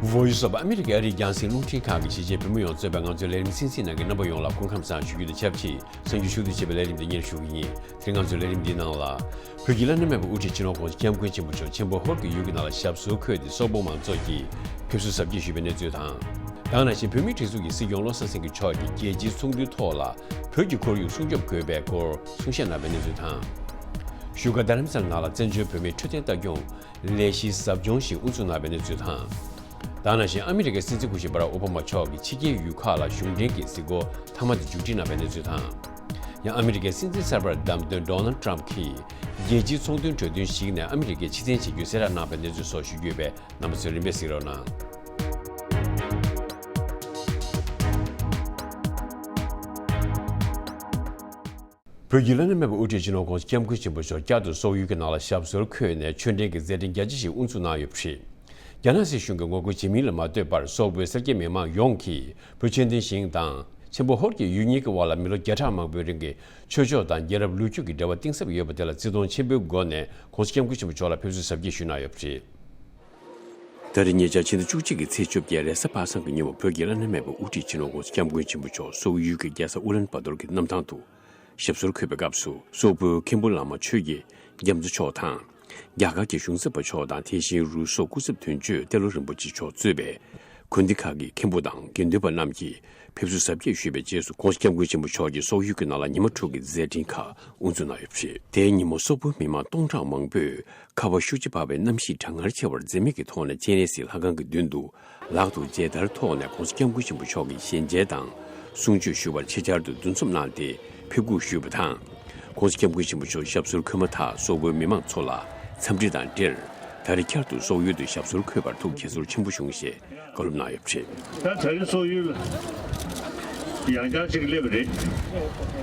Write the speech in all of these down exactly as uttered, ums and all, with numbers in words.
Voice of America ཨ་རིའི་རྒྱང་སྲིང་རླུང་འཕྲིན་ཁང་གི་གཞིས་བྱེས་བོད་མི་ཡོངས་གཙོས་པའི་ང་ཚོའི་ལས་རིམ་གསན་གཟིགས་གནང་མཁན་རྣམ་པ་ཡོངས་ལ་སྐུ་ཁམས་བཟང་ཞུ་རྒྱུ་དང་ཆབས་ཅིག་གསར་འགྱུར་ཕྱོགས་བསྡུས་བྱས་པའི་ལས་རིམ་འདི་སྙན་ཞུ་གི་ཡིན། དེ་རིང་ང་ཚོའི་ལས་རིམ་འདིའི་ནང་ལ། བོད་ཀྱི་བླ་ན་མེད་པའི་དབུ་ཁྲིད་སྤྱི་ནོར་༸གོང་ས་༸སྐྱབས་མགོན་ཆེན་པོ་མཆོག་ཆེན་པོ་ཧོར་གྱི་ཡུལ་གྱི་ནང་ལ་ཞབས་སོར་འཁོད་དེ་སོག་པོ་མང་ཚོགས་ཀྱིས་ཕེབས་བསུ་གཟབ་རྒྱས་ཞུས་པའི་གནས་ཚུལ་དང་། ད་ག་ནང་བཞིན་བོད་མིའི་སྒྲིག་འཛུགས་ཀྱི་སྲིད་སྐྱོང་བློ་བཟང་སེང་གེ་མཆོག་གིས་རྒྱལ་སྤྱིའི་ཚོགས་འདུའི་ཐོག་ལ་བོད་ཀྱི་ཁོར་ཡུག་སྲུང་སྐྱོབ་དགོས་པའི་སྐོར་གསུང་བཤད་གནང་བའི་གནས་ཚུལ་དང་། བཞུགས་སྒར་རྡ་རམ་ས་ལ་ནང་ལ་བཙན་བྱོལ་བོད་མིའི་འཕྲོད་བསྟེན་ལྟ་སྐྱོང་ལས་གཞིའི་ཟབ་སྦྱོང་ཞིག་དབུ་འཛུགས་གནང་བའི་གནས་ཚུལ་དང་། ད་ག་ནང་བཞིན་ཨ་མི་རི་ཀའི་སྲིད་འཛིན་སྐུ་ཞབས་བྷ་རག་ཨོ་བྷ་མ་མཆོག་གིས་ཕྱི་རྒྱལ་ཡུལ་ཁག་ལ་གཞུང་འབྲེལ་གྱི་གཟིགས་སྐོར་མཐའ་མ་དེ་མཇུག་སྒྲིལ་གནང་བའི་གནས་ཚུལ་དང་། ཡང་ཨ་མི་རི་ཀའི་སྲིད་འཛིན་གསར་པར་བདམས་ཐོན་ཌོ་ནལ་ཊམ་གྱིས་རྒྱལ་སྤྱིའི་ཚོང་དོན་གྲོས་མཐུན་ཞིག་ནས་ཨ་མི་རི་ཀས་ཕྱིར་འཐེན་བྱེད་རྒྱུའི་གསལ་བསྒྲགས་གནང་བའི་གནས་ཚུལ་སོགས་ཞུ་རྒྱུ་ཡོད་པས། རྣམ་པ་ཚོས་རིམ་པས་གཟིགས་རོགས་གནང་། བོད་ཀྱི་བླ་ན་མེད་པའི་དབུ་ཁྲིད་སྤྱི་ནོར་༸གོང་ས་༸སྐྱབས་མགོན་ཆེན་པོ་མཆོག་བསྐྱར་དུ་སོག་ཡུལ་གྱི་ནང་ལ་ཞབས་སོར་འཁོད་ནས་ཆོས་འབྲེལ་གྱི་མཛད་འཕྲིན་རྒྱ་ཆེ་ཞིག་དབུ་འཛུགས་གནང་ཡོད་པ་རེད། རྒྱ་ནག་སྲིད་གཞུང་གིས་ངོ་རྒོལ་བྱེད་མིན་ལ་མ་ལྟོས་པར་སོག་པོའི་སེར་སྐྱ་མི་མང་ཡོངས་ཀྱིས་བོད་ཆོས་ལྡན་ཞིང་དང་ཆེན་པོ་ཧོར་གྱི་ཡུལ་གཉིས་ཀྱི་དབར་ལ་མི་ལོ་བརྒྱ་ཕྲག་མང་པོའི་རིང་གི་ཆོས་ཕྱོགས་དང་རྒྱལ་རབས་ལོ་རྒྱུས་ཀྱི་འབྲེལ་བ་གཏིང་ཟབ་ཡོད་པ་དེ་ལ་བརྩི་མཐོང་ཆེན་པོའི་སྒོ་ནས་༸གོང་ས་༸སྐྱབས་མགོན་ཆེན་པོ་མཆོག་ལ་ཕེབས་བསུ་གཟབ་རྒྱས་ཞུས་གནང་ཡོད་པ་རེད། ད་རེས་ཉེ་ཆར་ཕྱི་ཟླ་བཅུ་གཅིག་གི་ཚེས་བཅོ་བརྒྱད་རེས་གཟའ་པ་སངས་ཀྱི་ཉིན་མོ་བོད་ཀྱི་བླ་ན་མེད་པའི་དབུ་ཁྲིད་སྤྱི་ནོར་༸གོང་ས་༸སྐྱབས་མགོན་ཆེན་པོ་མཆོག་སོག་ཡུལ་གྱི་རྒྱལ་ས་ཨུ་ལན་བ་ཏོར་གྱི་གནམ་ཐང་དུ་ཞབས་སོར་འཁོད་པའི་སྐབས་སུ། སོག་པོའི་མཁན་པོ་བླ་མ་ཆོས་ཀྱི་རྒྱ་མཚོ་མཆོག་དང་། རྒྱ་གར་གྱི་གཞུང་ཚབ་པ་མཆོག་དང་། དེ་བཞིན་རུ་སོག་སྐུ་ཚབ་དོན་གཅོད་ཏེ་ལོ་རིན་པོ་ཆེ་མཆོག་གཙོས་པའི་དགོན་སྡེ་ཁག་གི་མཁན་པོ་དང་དགེ་འདུན་པ་རྣམས་ཀྱིས་ཕེབས་བསུ་གཟབ་རྒྱས་ཞུས་པའི་རྗེས་སུ། ༸གོང་ས་༸སྐྱབས་མགོན་ཆེན་པོ་མཆོག་གིས་སོག་ཡུལ་གྱི་ནང་ལ་ཉི་མ་དྲུག་གི་མཛད་འཕྲིན་ཁག་དབུ་འཛུགས་གནང་ཡོད་པ་རེད། དེའི་ཉིན་མོ་སོག་པོའི་མི་མང་སྟོང་ཕྲག་མང་པོས་ཁ་བ་ཤུགས་ཆེ་བབས་པའི་གནམ་གཤིས་གྲང་ངར་ཆེ་བར་འཛེམ་མེད་ཀྱི་ཐོག་ནས་སྤྱན་རས་གཟིགས་ལྷ་ཁང་གི་མདུན་དུ་ལག་ཏུ་མཇལ་དར་ཐོགས་ནས་༸གོང་ས་༸སྐྱབས་མགོན་ཆེན་པོ་མཆོག་གི་ཞལ་མཇལ་དང་གསུང་ཆོས་ཞུ་བར་ཆེད་བཅར་དུ་འདུ་འཛོམས་གནང་སྟེ་ཕེབས་སྒུག་ཞུས་པ་དང་། ༸གོང་ས་༸སྐྱབས་མགོན་ཆེན་པོ་མཆོག་ཞབས་སོར་འཁོད་མ་ཐག་སོག་པོའི་མི་མང་ཚོ་ལ་འཚམས་འདྲི་དང་འབྲེལ། ད་རེས་བསྐྱར་དུ་སོག་ཡུལ་དུ་ཞབས་སོར་འཁོད་པར་ཐུགས་དགྱེས་ཚོར་ཆེན་པོ་བྱུང་ཞེས་བཀའ་སློབ་གནང་ཡོད་པ་རེད། ད་ད་རེས་སོག་ཡུལ་ལ་ཡང་བསྐྱར་ཅིག་སླེབས་པ་རེད།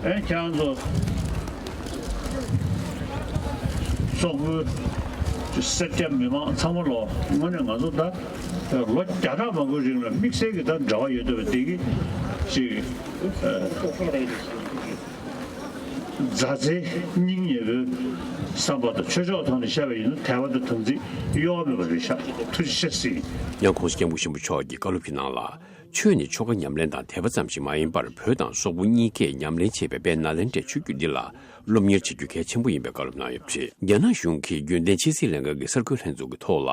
ཨེ་ཁྱེད་རང་ཚོ་སོག་པོའི་སེར་སྐྱ་མི་མང་ཚང་མ་ལོ། དངོས་གནས་ང་ཚོ་ད་ལོ་བརྒྱ་ཕྲག་མང་པོའི་རིང་ལ་དམིགས་བསལ་གྱི་ད་འབྲེལ་བ་ཡོད་བསྡད་པ་འདི་གི་ཅིག་ཨ། མཛའ་བརྩེ་སྙིང་ཉེ་བོའི་བསམ་པ་དང་། ཆོས་ཕྱོགས་ཐོག་ནས་བཤད་པ་ཡིན་ན་དད་པ་དང་དམ་ཚིག་གཡོ་བ་མེད་པ་རེད་ཤག་ཐུགས་རྗེ་ཆེ་ཟེར། ཡང་༸གོང་ས་༸སྐྱབས་མགོན་ཆེན་པོ་མཆོག་གི་བཀའ་སློབ་ཀྱི་ནང་ལ། ཆོས་ནི་ཆོ་ག་ཉམས་ལེན་དང་དད་པ་ཙམ་ཞིག་མ་ཡིན་པར། བོད་དང་སོག་པོ་གཉིས་ཀས་ཉམས་ལེན་བྱེད་པའི་དཔལ་ནཱ་ལེནྡྲའི་ཆོས་བརྒྱུད་འདི་ལ་སློབ་གཉེར་བྱེད་རྒྱུ་གལ་ཆེན་པོ་ཡིན་པའི་བཀའ་སློབ་གནང་ཡོད་པ་རེད། རྒྱ་ནག་གཞུང་གིས་རྒྱུན་ལྡན་ཕྱི་སྲིད་ལྷན་ཁང་གི་གསར་འགོད་ལྷན་ཚོགས་ཀྱི་ཐོག་ལ།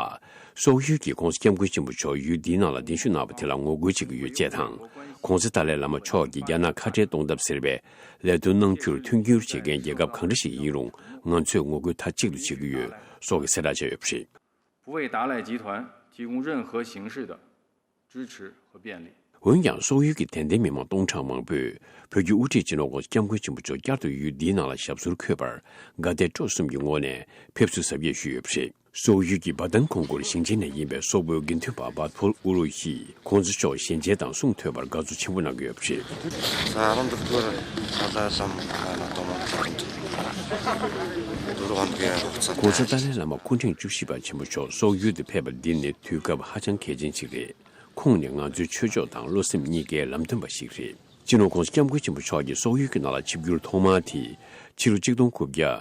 སོག་ཡུལ་གྱིས་༸གོང་ས་༸སྐྱབས་མགོན་ཆེན་པོ་མཆོག་ཡུལ་འདིའི་ནང་ལ་གདན་ཞུ་གནང་བ་དེ་ལ་ངོ་རྒོལ་བྱེད་ཀྱི་ཡོད་ཅེས་དང་། ༸གོང་ས་ཏཱ་ལའི་བླ་མ་མཆོག་གིས་རྒྱ་ནག་ཁ་བྲལ་གཏོང་ཐབས་ཟེར་བའི་ལས་དོན་གནང་རྒྱུར་མཐུན་འགྱུར་བྱེད་མཁན་རྒྱལ་ཁབ་གང་འདྲ་ཞིག་ཡིན་རུང་ང་ཚོས་ངོ་རྒོལ་མཐའ་གཅིག་ཏུ་བྱེད་ཀྱི་ཡོད་སོགས་ཀྱི་གསལ་བསྒྲགས་བྱས་ཡོད་པ་རེད། 不为达赖集团提供任何形式的支持和便利。 འོན་ཀྱང་སོག་ཡུལ་གྱི་དད་ལྡན་མི་མང་སྟོང་ཕྲག་མང་པོས་བོད་ཀྱི་དབུ་ཁྲིད་སྤྱི་ནོར་༸གོང་ས་༸སྐྱབས་མགོན་ཆེན་པོ་མཆོག་བསྐྱར་དུ་ཡུལ་འདིའི་ནང་ལ་ཞབས་སོར་འཁོད་པར་དགའ་དད་སྤྲོ་གསུམ་གྱི་ངོས་ནས་ཕེབས་བསུ་གཟབ་རྒྱས་ཞུས་ཡོད་པ་རེད། སོག་ཡུལ་གྱི་བ་ཏན་ཁོང་ཀུར་ཞིང་ཆེན་ནས་ཡིན་པའི་སོག་པོའི་དགེ་འདུན་པ་བཱ་ཐོལ་ཨུ་རུ་ཡིས་༸གོང་ས་མཆོག་ཞལ་མཇལ་དང་གསུང་ཐོས་པར་དགའ་ཚོར་ཆེན་པོ་གནང་གི་ཡོད་པ་རེད། ས་རམ་དུ་ཐོར་ཨ་ན་དོ་མ་ཐར་དུ་རུ་ཧོན་གེ་རོགས་ཚ་༸གོང་ས་ཏཱ་ལའི་བླ་མ་སྐུ་ཕྲེང་བཅུ་བཞི་པ་ཆེན་པོ་མཆོག་སོག་ཡུལ་དུ་ཕེབས་པ་འདི་ནི་དུས་སྐབས་ཧ་ཅང་གལ་ཆེན་ཞིག་རེད། ཁོང་ནི་ང་ཚོའི་ཆོས་ཕྱོགས་དང་བློ་སེམས་གཉིས་ཀའི་ལམ་སྟོན་པ་ཞིག་རེད། སྤྱི་ནོར་༸གོང་ས་༸སྐྱབས་མགོན་ཆེན་པོ་མཆོག་གིས་སོག་ཡུལ་གྱི་ནང་ལ་ཆིབས་བསྒྱུར་ཐོག་མ་དེ་ཕྱི་ལོ་གཅིག་སྟོང་དགུ་བརྒྱ་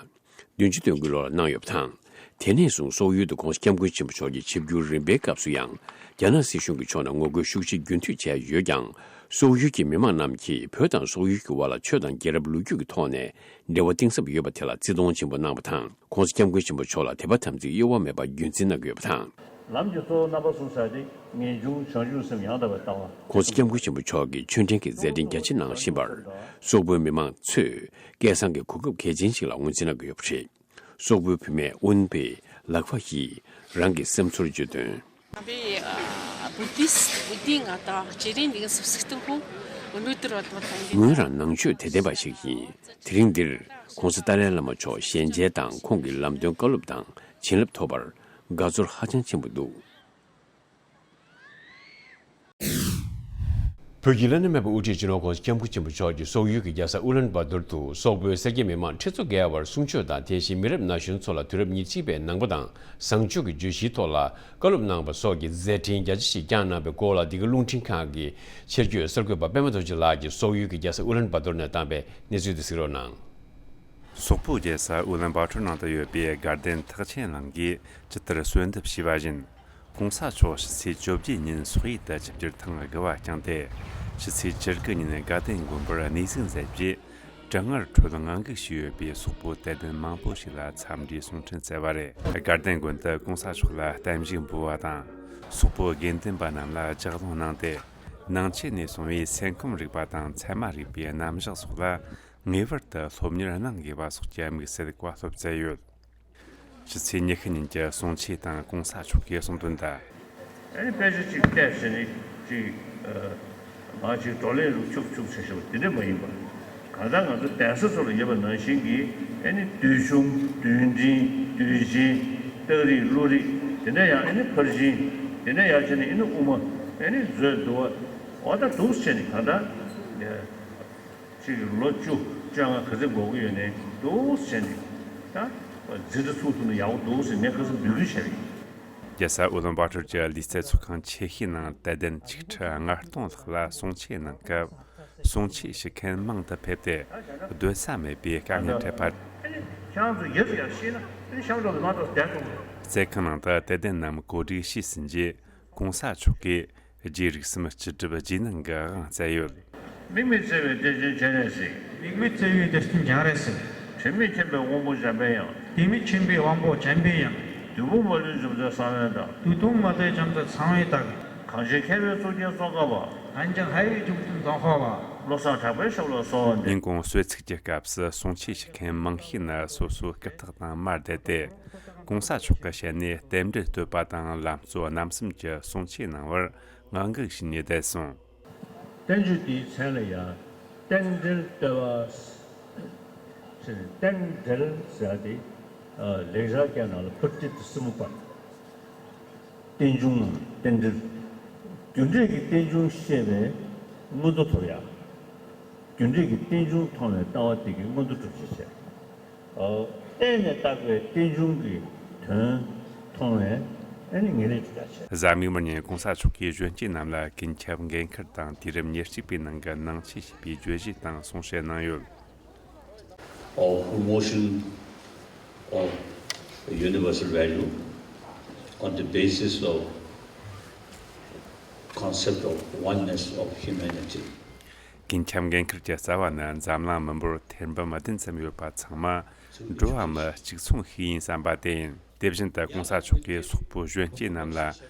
བདུན་ཅུ་དོན་དགུ་ལོར་གནང་ཡོད་པ་དང་། དེ་ནས་བཟུང་སོག་ཡུལ་དུ་༸གོང་ས་༸སྐྱབས་མགོན་ཆེན་པོ་མཆོག་གི་ཆིབས་བསྒྱུར་རིམ་པའི་སྐབས་སུ་ཡང་རྒྱ་ནག་སྲིད་གཞུང་གི་ཕྱོགས་ནས་ངོ་རྒོལ་ཤུགས་ཆེ་རྒྱུན་མཐུད་བྱས་ཡོད་ཀྱང་། སོག་ཡུལ་གྱི་མི་མང་རྣམས་ཀྱིས་བོད་དང་སོག་ཡུལ་གྱི་དབར་ལ་ཆོས་དང་རྒྱལ་རབས་ལོ་རྒྱུས་ཀྱི་ཐོག་ནས་འབྲེལ་བ་གཏིང་ཟབ་ཡོད་པ་དེ་ལ་བརྩི་མཐོང་ཆེན་པོ་གནང་བ་དང་། ༸གོང་ས་༸སྐྱབས་མགོན་ཆེན་པོ་མཆོག་ལ་དད་པ་དམ་ཚིག་གཡོ་བ་མེད་པར་རྒྱུན་འཛིན་གནང་གི་ཡོད་པ་དང་། ལམ་གྱི་གཙོ་བོ་རྣམ་པ་གསུམ་ཟེར་ཏེ་ངེས་འབྱུང་བྱང་ཆུབ་སེམས་ཡང་དག་པའི་ལྟ་བ། ༸གོང་ས་༸སྐྱབས་མགོན་ཆེན་པོ་མཆོག་གིས་ཆོས་འབྲེལ་གྱི་མཛད་འཕྲིན་རྒྱ་ཆེ་གནང་བཞིན་པར། སོག་པོའི་མི་མང་ཚོས་སྐལ་བཟང་གི་གོ་སྐབས་གལ་ཆེན་ཞིག་ལ་ངོས་འཛིན་གནང་གི་ཡོད་པ་རེད། སོག་པོའི་བུད་མེད་ཨུན་པེ་ལག་པ་ཡིས་རང་གི་སེམས་ཚོར་བརྗོད་དོན། ང་བའི་བུ་དིས་བུ་དིས་ང་དང་ཇེ་རིང་ནས་སུབ་སུག་ཏུ་ཧུ་ཨུ་ནུ་ཏུ་རོ་ཏོ་ཐང་གི། ངོས་རང་ནང་ཆོས་དད་ལྡན་པ་ཞིག་ཡིན། དེ་རིང་འདིར་༸གོང་ས་ཏཱ་ལའི་བླ་མ་མཆོག་ཞལ་མཇལ་དང་ཁོང་གི་ལམ་སྟོན་བཀའ་སློབ་དང་བྱིན་རླབས་ཐོབ་པར་དགའ་ཚོར་ཧ་ཅང་ཆེན་པོ་འདུག་བོད་ཀྱི་བླ་ན་མེད་པའི་དབུ་ཁྲིད་སྤྱི་ནོར་༸གོང་ས་༸སྐྱབས་མགོན་ཆེན་པོ་མཆོག་གིས་སོག་ཡུལ་གྱི་རྒྱལ་ས་ཨུ་ལན་བཱ་ཏུར་དུ་སོག་པོའི་སེར་སྐྱ་མི་མང་ཁྲི་ཚོ་བརྒལ་བར་གསུང་ཆོས་དང་། དེ་བཞིན་མི་རབས་ན་གཞོན་ཚོ་ལ་དུས་རབས་ཉེར་གཅིག་པའི་ནང་པ་དང་བཟང་སྤྱོད་ཀྱི་བརྗོད་གཞིའི་ཐོག་ལ་བཀའ་སློབ་གནང་བ་སོགས་ཀྱི་མཛད་འཕྲིན་རྒྱ་ཆེ་ཞིག་བསྐྱངས་གནང་བའི་སྐོར་ལ། འདི་ག་རླུང་འཕྲིན་ཁང་གི་ཆེད་བསྐྱོད་གསར་འགོད་པ་པད་མ་རྡོ་རྗེ་ལགས་ཀྱིས་སོག་ཡུལ་གྱི་རྒྱལ་ས་ཨུ་ལན་བཱ་ཏུར་ནས་བཏང་བའི་གནས་ཚུལ་དེ་གཟིགས་རོགས་གནང་། སོག་པོའི་རྒྱལ་ས་ཨུ་ལན་བཱ་ཏུར་ནང་དུ་ཡོད་པའི་དགའ་ལྡན་ཐེག་ཆེན་གླིང་གིས་ཇི་ལྟར་གསོལ་འདེབས་ཞུས་པ་བཞིན། གོང་ས་མཆོག་ཕྱི་ཚེས་བཅོ་བརྒྱད་ཉིན་སོག་ཡུལ་དུ་ཆིབས་བསྒྱུར་ཐེངས་དགུ་བ་བསྐྱངས་ཏེ། ཕྱི་ཚེས་བཅུ་དགུ་ཉིན་དགའ་ལྡན་དགོན་པར་གནས་གཟིགས་མཛད་རྗེས། གྲང་ངར་ཁྲོད་ངང་སྒུག་བྱས་ཡོད་པའི་སོག་པོ་དད་ལྡན་མང་པོ་ཞིག་ལ་འཚམས་འདྲིའི་གསུང་འཕྲིན་བསྩལ་བ་རེད། དགའ་ལྡན་དགོན་དུ་གོང་ས་མཆོག་ལ་བརྟན་བཞུགས་འབུལ་བ་དང་། སོག་པོ་དགེ་འདུན་པ་རྣམས་ལ་ལྗགས་ལུང་གནང་སྟེ། ནང་ཆོས་ནས་གསུངས་པའི་སེམས་ཁམས་རིག་པ་དང་ཚད་མ་རིག་པའི་རྣམ་གཞག་སོགས་ལ་ངེས་པར་དུ་སློབ་གཉེར་གནང་དགོས་པ་སོགས་ཀྱི་དམིགས་བསལ་བཀའ་སློབ་སྩལ་ཡོད། ཕྱི་ཚེས་ཉི་ཤུ་ཉིན་གྱི་གསུང་ཆོས་དང་གོང་ས་མཆོག་གི་གསུང་དོན་དང་། ཨ་ནི་དཔེ་ཆ་གཅིག་བལྟས་བྱས་ནས་ཅིག་ཨ། ང་ཅིག་བགྲོ་གླེང་རུ་ཆུག་ཆུག་བྱེད་ཤོག་དེ་འདྲ་མ་ཡིན་པ། གང་ལྟར་ང་ཚོ་གདན་ས་ཚོ་ལ་ཡོད་པ་ནང་བཞིན་གྱི་ཨ་ནི་བདུད་གཞུང་བདུད་འདྲེ་བདུད་ཆེན་སྟག་རིགས་ཀླུ་རིགས་དེ་འདྲ་ཡང་ཨ་ནི་ཕར་ཕྱིན་དེ་འདྲ་ཡང་བྱས་ནས་ཨ་ནི་དབུ་མ་ཨ་ནི་མཛོད་འདུལ་བ་འོ་ད་འདུག་བྱས་ནས་གང་ལྟར་ཅིག་ལོ་བཅུ་བཅོ་ལྔ་ག་ཚོད་འགོར་གྱི་ཡོད་ནའི་འདུག་བྱས་ནས་ད་འཛིན་གྲྭ་ཚུགས་ཐུབ་ན་ཡག་པོ་འདུག་ཟེར་ངས་ཁ་སང་འབོད་སྐུལ་བྱས་པ་ཡིན། རྒྱལ་ས་ཨུ་ལུན་བྷ་ཏུར་གྱི་ལུས་རྩལ་ཚོགས་ཁང་ཆེ་ཤོས་ནང་དད་ལྡན་ཆིག་ཁྲི་ལྔ་སྟོང་ལྷག་ལ་གསུང་ཆོས་གནང་སྐབས། གསུང་ཆོས་ཞུ་མཁན་མང་དུ་ཕེབས་ཏེ། སྡོད་ས་མེད་པའི་དཀའ་ངལ་འཕྲད་པ། ཁྱེད་རང་ཚོ་ཡག་ཡག་ཤེས་ན་ཨ་ནི་གཤམ་འགྲོ་གི་མ་གཏོགས་བསྡད་ཐུབ་མི་འདུག་རྩེད་ཁང་ནང་དུ་དད་ལྡན་རྣམས་གོ་སྒྲིག་ཞུས་ཟིན་རྗེས། གོང་ས་མཆོག་གིས་རྗེ་རིགས་གསུམ་སྤྱི་སྒྲུབ་རྗེས་གནང་གི་དབང་བསྩལ་ཡོད། དམིགས་མེད་བརྩེ་བའི་གཏེར་ཆེན་སྤྱན་རས་གཟིགས། དམིགས་མེད་བརྩེ་བའི་གཏེར་ཆེན་སྤྱན་རས་གཟིགས། དྲི་མེད་མཁྱེན་པའི་དབང་པོ་འཇམ་པའི་དབྱངས། དྲི་མེད་མཁྱེན་པའི་དབང་པོ་འཇམ་པའི་དབྱངས། བདུད་དཔུང་མ་ལུས་འཇོམས་མཛད་གསང་བའི་བདག། བདུད་དཔུང་མ་ལུས་འཇོམས་མཛད་གསང་བའི་བདག། གངས་ཅན་མཁས་པའི་གཙུག་རྒྱན་ཙོང་ཁ་པ། གངས་ཅན་ལྷ་ཡི་འབྱུང་གནས་ཙོང་ཁ་པ། བློ་བཟང་གྲགས་པའི་ཞབས་ལ་གསོལ་བ་འདེབས། ཉིན་གུང་གསོལ་ཚིགས་ཀྱི་སྐབས་སུ་གསུང་ཆོས་ཞུ་མཁན་མང་ཤོས་ནི་སོ་སོའི་རྐུབ་སྟེགས་དང་མར་བསྡད་དེ། གོང་ས་མཆོག་གི་ཞལ་ནས་རྟེན་འབྲེལ་བསྟོད་པ་དང་ལམ་གཙོ་རྣམ་གསུམ་གྱི་གསུང་ཆོས་གནང་བར་ངང་སྒུག་བྱས་ནས་བསྡད་སོང་། བསྟན་བཅོས་འདིའི་མཚན་ལ་ཡང་རྟེན་འབྲེལ་བསྟོད་པ་ཟེར། རྟེན་འབྲེལ་ཟེར་ཏེ་ལེགས་སྦྱར་སྐད་ནང་ལ་པྲ་ཏི་ཏ་སི་མུ་པ། རྟེན་འབྱུང་ངམ་རྟེན་འབྲེལ། རྒྱུ་འབྲས་ཀྱི་རྟེན་འབྱུང་ཤེས་པས་མངོན་མཐོ་ཐོབ་ཡ། རྒྱུ་འབྲས་ཀྱི་རྟེན་འབྱུང་མཐོང་བའི་ལྟ་བ་དེ་གིས་མངོན་མཐོ་སྒྲུབ་བྱེད་ཅེས། རྟེན་ནས་བཏགས་པའི་རྟེན་འབྱུང་གི་དོན་མཐོང་བས་ཨ་ནི་ངེས་ལེགས་སྒྲུབ་ཡ་བྱེད། གཟའ་མིག་དམར་ཉིན་གོང་ས་མཆོག་གིས་གཞོན་སྐྱེས་རྣམས་ལ་ཀུན་ཁྱབ་འགན་ཁུར་དང་དུས་རབས་ཉེར་གཅིག་པའི་ནང་གི་ནང་ཆོས་ཞེས་པའི་བརྗོད་གཞི་དང་གསུང་བཤད་གནང་ཡོད། Of promotion of universal value on the basis of concept of oneness of humanity. ཀུན་ཁྱབ་འགན་ཁུར་གྱི་རྩ་བ་ནི་འཛམ་གླིང་མི་འབོར་ཐེར་འབུམ་བདུན་ཙམ་ཡོད་པ་ཚང་མ་འགྲོ་བ་མི་གཅིག་མཚུངས་ཤིག་ཡིན་བསམ་པ་དེ་ཡིན། དེ་བཞིན་དུ་གོང་ས་མཆོག་གིས་སོག་པོའི་གཞོན་སྐྱེས་རྣམས་ལ་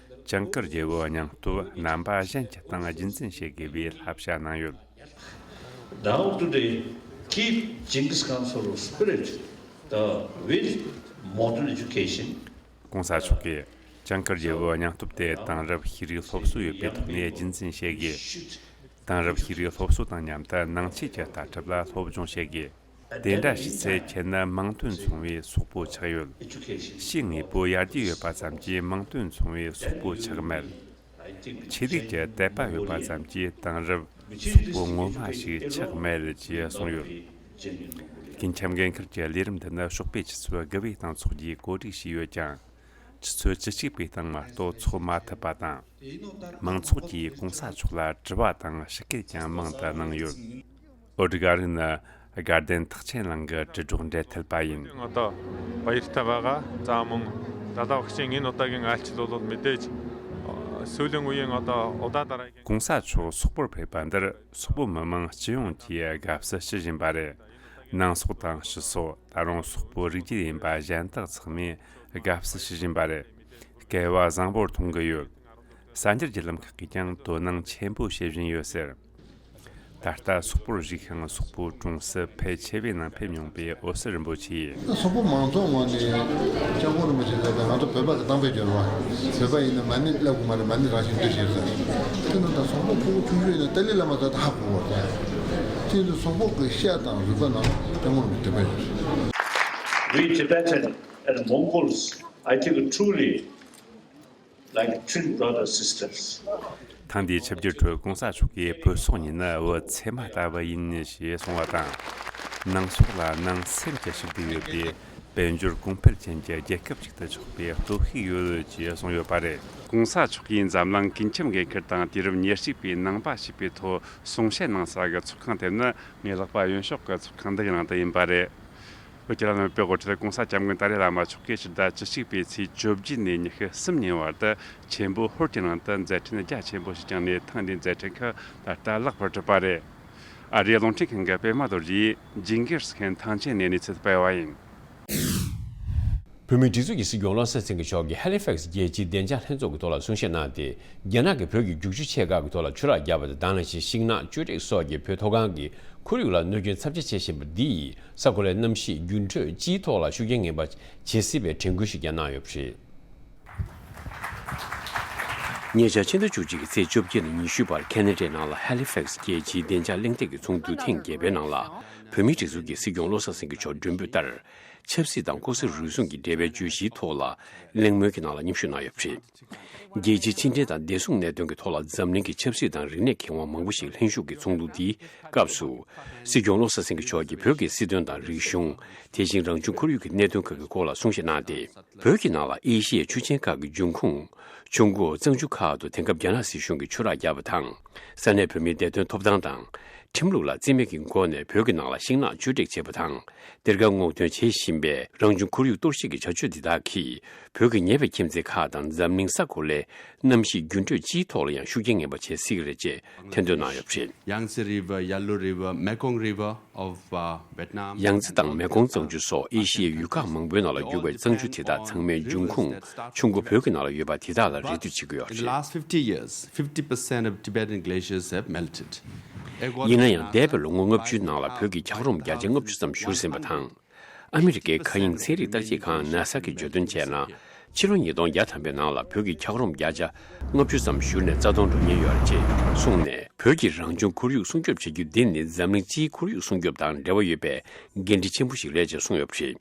ཇིང་གུར་རྒྱལ་པོའི་སྙིང་སྟོབས་རྣམ་པ་གཞན་གྱི་སྟེང་རྒྱུན་འཛིན་བྱེད་དགོས་པའི་བསླབ་བྱ་གནང་ཡོད། Thou today keep Genghis Khan's sort of spirit, the, with modern education. གོང་ས་མཆོག་གིས་ཇིང་གུར་རྒྱལ་པོའི་སྙིང་སྟོབས་དེ་དེང་རབས་ཤེས་རིག་སློབ་གསོ་ཡོད་པའི་ཐོག་ནས་རྒྱུན་འཛིན་བྱེད་དགོས། དེང་རབས་ཤེས་རིག་སློབ་གསོ་དང་མཉམ་དུ་ནང་ཆོས་ཀྱི་ལྟ་གྲུབ་ལ་སློབ་སྦྱོང་བྱེད་དགོས། དེ་འདྲ་བྱས་ཚེ་ཁྱེད་ནི་མིང་དོན་མཚུངས་པའི་སོག་པོ་ཆགས་ཡོད། ཤེས་དངོས་པོ་ཡར་རྒྱས་ཡོད་པ་ཙམ་གྱིས་མིང་དོན་མཚུངས་པའི་སོག་པོ་ཆགས་མེད། ཆོས་ལུགས་ཀྱི་དད་པ་ཡོད་པ་ཙམ་གྱིས་དེང་རབས་སོག་པོ་ངོ་མ་ཞིག་ཆགས་མེད་ཅེས་གསུངས་ཡོད། ཀུན་ཁྱབ་འགན་ཁུར་གྱི་ལས་རིམ་འདི་ནི་ཞོགས་པའི་ཆུ་ཚོད་དགུ་པའི་སྟེང་ཚོགས་རྒྱུའི་གོ་སྒྲིག་བྱས་ཡོད་ཀྱང་། ཆུ་ཚོད་བཅུ་གཅིག་པའི་སྟེང་མ་གཏོགས་ཚོགས་མ་ཐུབ་པ་དང་། མང་ཚོགས་ཀྱིས་གོང་ས་མཆོག་ལ་དྲི་བ་དང་ཞུ་སྐུལ་ཀྱང་མང་དུ་གནང་ཡོད། འོ་ཌི་ག་རིན་ནི་དགའ་ལྡན་ཐེག་ཆེན་གླིང་གི་དྲིལ་སྒྲོག་འབྲེལ་མཐུད་པ་ཡིན། ང་དང་བ་ཡིར་ཐ་བ་ག་ཙ་མོང་ད་ལྟ་བག་ཆེན་ངའི་ནོ་ཏ་གི་ང་ལྕི་ལོ་ལོ་མི་དེ་སུ་ལེ་ངུ་ཡེ་ང་དང་ཨོ་ད་ད་ར་གོང་ས་མཆོག་སོག་པོར་ཕེབས་པ་འདིར་སོག་པོ་མི་མང་སྤྱི་ཡོངས་ཀྱིས་དགའ་བསུ་ཞུ་བཞིན་པ་རེད། ནང་སོག་དང་ཕྱི་སོག་ད་རུང་སོག་པོ་རིགས་རྒྱུད་ཡིན་པ་གཞན་དག་ཚང་མས་དགའ་བསུ་ཞུ་བཞིན་པ་རེད། སྐལ་བ་བཟང་པོར་མཐོང་གི་ཡོད། གསར་འགྱུར་བརྒྱུད་ལམ་ཁག་གིས་ཀྱང་དོ་སྣང་ཆེན་པོ་བྱེད་བཞིན་ཡོད་ཟེར། ད་ལྟ་སོག་པོར་བཞུགས་ཤིང་སོག་པོའི་གྲོང་གསེབ་ཕལ་ཆེ་བའི་ནང་ཕེབས་མྱོང་པའི་འོད་ཟེར་རིན་པོ་ཆེས། སོག་པོ་མང་ཚོགས་ངོས་ནས་སྐྱབས་མགོན་རིན་པོ་ཆེ་ལབ་པའི་ང་ཚོ་བོད་པ་གི་གཏམ་དཔེ་བརྗོད་རོགས། བོད་པ་ཡིན་ན་མ་ཎི་བསླབ་དགོས་མ་རེད། མ་ཎི་རང་བཞིན་འདུས་བྱས་ཟེར། དེ་ནི་ད་སོག་པོ་ཕྲུ་གུ་ཆུང་ཆུང་ཡིན་ན་ཏཱ་ལའི་བླ་མ་ཟེར་ད་ཧ་གོ་བ་རེད། དེ་ནི་སོག་པོ་གི་ཤ་དང་རུས་པ་ནང་སྐྱབས་མགོན་རིན་པོ་ཆེ་དེ་འདྲ་ཡོད་རེད། We Tibetan and Mongols, I think, truly like twin brothers, sisters. ཐེངས་འདིའི་ཆིབས་བསྒྱུར་ཁྲོད་གོང་ས་མཆོག་གིས་བོད་སོག་གཉིས་ནི་བུ་ཚེ་མ་ལྟ་བུ་ཡིན་ཞེས་གསུངས་པ་དང་། ནང་སོག་ལ་ནང་སེམས་ཀྱི་ཞི་བདེ་ཡོད་པའི་དཔལ་འབྱོར་གོང་འཕེལ་ཅན་གྱི་རྒྱལ་ཁབ་ཅིག་ཏུ་ཆགས་པའི་སྟོབས་ཤུགས་ཡོད་ཅེས་གསུངས་ཡོད་པ་རེད། གོང་ས་མཆོག་གིས་འཛམ་གླིང་ཀུན་ཁྱབ་འགན་ཁུར་དང་དུས་རབས་ཉེར་གཅིག་པའི་ནང་པ་ཞེས་པའི་ཐོག་གསུང་བཤད་གནང་ས་གི་ཚོགས་ཁང་དེ་ནི་ངའི་ལག་པ་གཡོན་ཕྱོགས་ཀྱི་ཚོགས་ཁང་འདི་གི་ནང་དུ་ཡིན་པ་རེད། བོད་ཀྱི་ལམ་ལུགས་པའི་དབུ་ཁྲིད་གོང་ས་སྐྱབས་མགོན་ཏཱ་ལའི་བླ་མ་མཆོག་གིས་ཕྱི་ཟླ་བཅུ་གཅིག་པའི་ཚེས་བཅོ་བརྒྱད་ནས་ཉི་ཤུ་གསུམ་ཉིན་བར་དུ་ཆེན་པོ་ཧོར་གྱི་ནང་དུ་མཛད་འཕྲིན་རྒྱ་ཆེན་པོ་ཞིག་བསྐྱངས་ནས། ཐེངས་འདིའི་མཛད་འཕྲིན་ཁག་ད་ལྟ་ལེགས་པར་གྲུབ་པ་རེད། ཨ་རིའི་རླུང་འཕྲིན་ཁང་གི་པད་མ་རྡོ་རྗེས་ཇིང་གིར་སི་ཁན་ཐང་ཆེན་ནས་གནས་ཚུལ་སྤེལ་བ་ཡིན། བོད་མིའི་སྒྲིག་འཛུགས་ཀྱི་སྲིད་སྐྱོང་བློ་བཟང་སེང་གེ་མཆོག་གིས་ཧ་ལི་ཕེག་སི་རྒྱལ་སྤྱིའི་བདེ་འཇགས་ལྷན་ཚོགས་ཀྱི་ཐོག་ལ་གསུང་བཤད་གནང་སྟེ། རྒྱ་ནག་གིས་བོད་ཀྱི་རྒྱུག་ཆུ་ཆེ་ཁག་གི་ཐོག་ལ་ཆུ་རགས་བརྒྱབ་པ་དང་། དེ་ནང་བཞིན་ཤིང་ནགས་བཅོས་སྒྲིག་སོགས་ཀྱིས་བོད་མཐོ་སྒང་གི་ཁོར་ཡུག་ལ་གནོད་སྐྱོན་ཚབས་ཆེ་བྱེད་བཞིན་པ་འདིས་ས་གོ་ལའི་གནམ་གཤིས་འགྱུར་འགྲོས་སྤྱིའི་ཐོག་ལ་ཤུགས་རྐྱེན་ངན་པ་བྱེད་སྲིད་པའི་དྲན་སྐུལ་ཞིག་ཀྱང་གནང་ཡོད་པ་རེད། ཉེ་ཆར་ཕྱི་ཟླ་བཅུ་གཅིག་གི་ཚེས་བཅོ་བརྒྱད་ནས་ཉི་ཤུ་བར་ཁེ་ན་ཌའི་ནང་ལ་ཧ་ལི་ཕེག་སི་རྒྱལ་སྤྱིའི་བདེ་འཇགས་གླེང་སྟེགས་ཀྱི་ཚོགས་འདུ་ཐེངས་བརྒྱད་པའི་ནང་ལ། བོད་མིའི་སྒྲིག་འཛུགས་ཀྱི་སྲིད་སྐྱོང་བློ་བཟང་སེང་གེ་མཆོག་མགྲོན་འབོད་ལྟར། ཆབ་སྲིད་དང་ལྐོག་ཟ་རུལ་སུངས་ཀྱི་འབྲེལ་བའི་བརྗོད་གཞིའི་ཐོག་ལ་གླེང་མོལ་གྱི་ནང་ལ་མཉམ་ཞུགས་གནང་ཡོད་པ་རེད། རྒྱལ་སྤྱིའི་ཕྱི་འབྲེལ་དང་བདེ་སྲུང་གནད་དོན་གྱི་ཐོག་ལ་འཛམ་གླིང་གི་ཆབ་སྲིད་དང་རིག་གནས་མཁས་དབང་མང་པོ་ཞིག་ལྷན་ཞུགས་ཀྱིས་ཚོགས་འདུ་འདིའི་སྐབས་སུ། སྲིད་སྐྱོང་བློ་བཟང་སེང་གེ་མཆོག་གིས་བོད་ཀྱི་སྲིད་དོན་དང་རིག་གཞུང་། དེ་བཞིན་རང་བྱུང་ཁོར་ཡུག་གི་གནད་དོན་ཁག་གི་སྐོར་ལ་གསུང་བཤད་གནང་སྟེ། བོད་ཀྱི་ནང་ལ་ཨེ་ཤི་ཡའི་ཆུ་ཆེན་ཁག་གི་འབྱུང་ཁུངས་ཆུ་མགོ་གཙང་ཆུ་ཁག་ཏུ་དེང་སྐབས་རྒྱ་ནག་སྲིད་གཞུང་གིས་ཆུ་རགས་བརྒྱབ་པ་དང་། ས་གནས་བོད་མིའི་བདེ་དོན་ཐོབ་ཐང་དང་། ཁྲིམས་ལུགས་ལ་བརྩི་མེད་ཀྱི་སྒོ་ནས་བོད་ཀྱི་ནང་ལ་ཤིང་ནགས་བཅོས་སྒྲིག་བྱས་པ་དང་། གཏེར་ཁ་སྔོག་འདོན་བྱེད་བཞིན་པའི་རང་བྱུང་ཁོར་ཡུག་གཏོར་བཤིག་གི་བྱ་སྤྱོད་འདི་དག་གིས་བོད་ཀྱི་ཉེ་བའི་ཁྱིམ་མཚེས་ཁག་དང་འཛམ་གླིང་ས་གོ་ལའི་གནམ་གཤིས་འགྱུར་འགྲོས་སྤྱིའི་ཐོག་ལ་ཡང་ཤུགས་རྐྱེན་ངན་པ་བྱེད་སྲིད་ཀྱི་རེད་ཅེས་ཐེར་འདོན་གནང་ཡོད་པ་རེད། Yangtze River, Yalu River, Mekong River of, uh, Vietnam. ཡང་ཙེ་དང་མེ་ཀོང་གཙང་ཆུ་སོགས་ཨེ་ཤི་ཡའི་ཡུལ་ཁག་མང་པོའི་ནང་ལ་རྒྱུག་པའི་གཙང་ཆུ་དེ་དག་ཚང་མའི་འབྱུང་ཁུངས་ཆུ་མགོ་བོད་ཀྱི་ནང་ལ་ཡོད་པ་དེ་དག་ལ་རེ་ལྟོས་བྱེད་ཀྱི་ཡོད་པ་རེད། In the last fifty years, fifty percent of Tibetan glaciers have melted. ཡིན་ན་ཡང་། འདས་པའི་ལོ་ངོ་ལྔ་བཅུའི་ནང་ལ་བོད་ཀྱི་འཁྱགས་རོམ་བརྒྱ་ཆ་ལྔ་བཅུ་ཙམ་བཞུར་ཟིན་པ་དང་། ཨ་མི་རི་ཀའི་མཁའ་དབྱིངས་ཚན་རིག་བརྟག་དཔྱད་ཁང་ནཱ་ས་གིས་བརྗོད་དོན་བྱས་ན། ཕྱི་ལོ་ཉིས་སྟོང་བརྒྱ་ཐམ་པའི་ནང་ལ་བོད་ཀྱི་འཁྱགས་རོམ་བརྒྱ་ཆ་ལྔ་བཅུ་ཙམ་བཞུར་ནས་རྩ་སྟོང་འགྲོ་ཉེན་ཡོད་རེད་ཅེས་གསུངས་ནས། བོད་ཀྱི་རང་བྱུང་ཁོར་ཡུག་སྲུང་སྐྱོབ་བྱ་རྒྱུ་འདི་ནི་འཛམ་གླིང་སྤྱིའི་ཁོར་ཡུག་སྲུང་སྐྱོབ་དང་འབྲེལ་བ་ཡོད་པའི་འགན་འཁྲི་ཆེན་པོ་ཞིག་རེད་ཅེས་གསུངས་ཡོད་པ་རེད།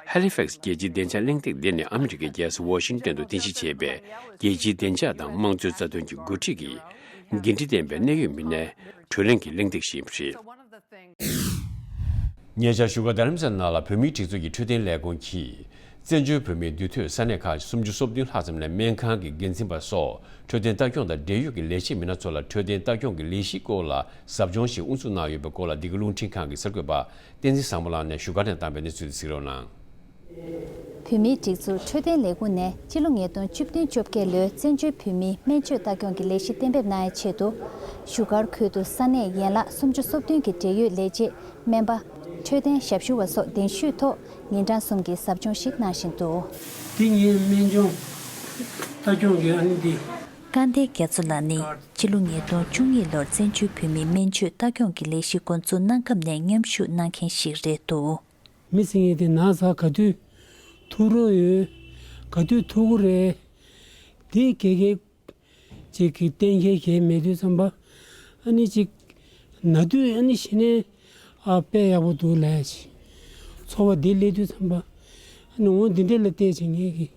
ཧ་ལི་ཕེག་སི་རྒྱལ་སྤྱིའི་བདེ་འཇགས་གླེང་སྟེགས་འདི་ནི་ཨ་མི་རི་ཀའི་རྒྱལ་ས་ཝ་ཤིང་ཏོན་དུ་རྟེན་གཞི་བྱས་པའི་རྒྱལ་སྤྱིའི་བདེ་འཇགས་དང་དམངས་གཙོའི་རྩ་དོན་གྱི་འགོ་ཁྲིད་ཀྱི་འགན་འཁྲི་ལྡན་པའི་གནད་ཡོད་མི་སྣའི་གྲོས་གླེང་གི་གླེང་སྟེགས་ཤིག་ཡིན་པ་རེད། ཉེ་ཆར་བཞུགས་སྒར་རྡ་རམ་ས་ལ་ནང་ལ་བོད་མིའི་སྒྲིག་འཛུགས་ཀྱི་འཕྲོད་བསྟེན་ལས་ཁུངས་ཀྱིས། བཙན་བྱོལ་བོད་མིའི་འདུས་སྡོད་ས་གནས་ཁག་སུམ་ཅུ་སོ་བདུན་ལྷག་ཙམ་ནས་སྨན་ཁང་གི་འགན་འཛིན་པ་སོགས་འཕྲོད་བསྟེན་ལྟ་སྐྱོང་དང་འབྲེལ་ཡོད་ཀྱི་ལས་བྱེད་མི་སྣ་ཚོ་ལ་འཕྲོད་བསྟེན་ལྟ་སྐྱོང་གི་ལས་གཞིའི་སྐོར་ལ་ཟབ་སྦྱོང་ཞིག་དབུ་འཛུགས་གནང་ཡོད་པའི་སྐོར་ལ། འདི་ག་རླུང་འཕྲིན་ཁང་གི་གསར་འགོད་པ་བསྟན་འཛིན་བཟང་པོ་ལགས་ནས་བཞུགས་སྒར་ནས་བཏང་པའི་གནས་ཚུལ་དེ་གཟིགས་རོགས་གནང་། བོད་མིའི་སྒྲིག་འཛུགས་འཕྲོད་བསྟེན་ལས་ཁུངས་ནས་སྤྱི་ལོ་ཉིས་སྟོང་བཅུ་བདུན་བཅོ་བརྒྱད་ལོའི་བཙན་བྱོལ་བོད་མིའི་སྨན་བཅོས་ལྟ་སྐྱོང་གི་ལས་གཞི་གཏན་འབེབས་གནང་ཡའི་ཆེད་དུ། བཞུགས་སྒར་ཁུལ་དུ་ས་གནས་ཡན་ལག་སུམ་ཅུ་སོ་བདུན་གྱི་འབྲེལ་ཡོད་ལས་བྱེད། སྨན་པ། འཕྲོད་བསྟེན་ཞབས་ཞུ་བ་སོགས་གདན་ཞུས་ཐོག་ཉིན་གྲངས་གསུམ་གྱི་ཟབ་སྦྱོང་ཞིག་གནང་བཞིན་འདུག། འདི་ངའི་སྨན་སྦྱོང་ལྟ་སྐྱོང་གི་ཨ་ནི་འདི། དཀར་ལྡན་རྒྱ་མཚོ་ལགས་ནི་སྤྱི་ལོ་ཉིས་སྟོང་བཅུ་གཉིས་ལོར་བཙན་བྱོལ་བོད་མིའི་སྨན་བཅོས་ལྟ་སྐྱོང་གི་ལས་གཞི་འགོ་འཛུགས་གནང་སྐབས་ནས་མཉམ་ཞུགས་གནང་མཁན་ཞིག་རེད་འདུག། མི་ཟེར་མཁན་དེ་ན་ཚ་ག་དུས་ཐུག་རོགས་ཡོད། ག་དུས་ཐུག་གི་རེད། དེ་ག་གེ་ཅིག་གི་གཏན་འཁེལ་གལ་མེད་དུས་ཙམ་པ། ཨ་ནི་ཅིག་ན་དུས་ཨ་ནི་གཞི་ནས་ཨ་དཔེ་ཡག་པོ་འདུག་ལབ་ཡ་ཅིག། ཚོར་བ་འདི་སླེབས་དུས་ཙམ་པ། ཨ་ནི་འོ་འདི་འདྲ་ལ་བལྟས་བྱས་ངེད་ཀྱིས་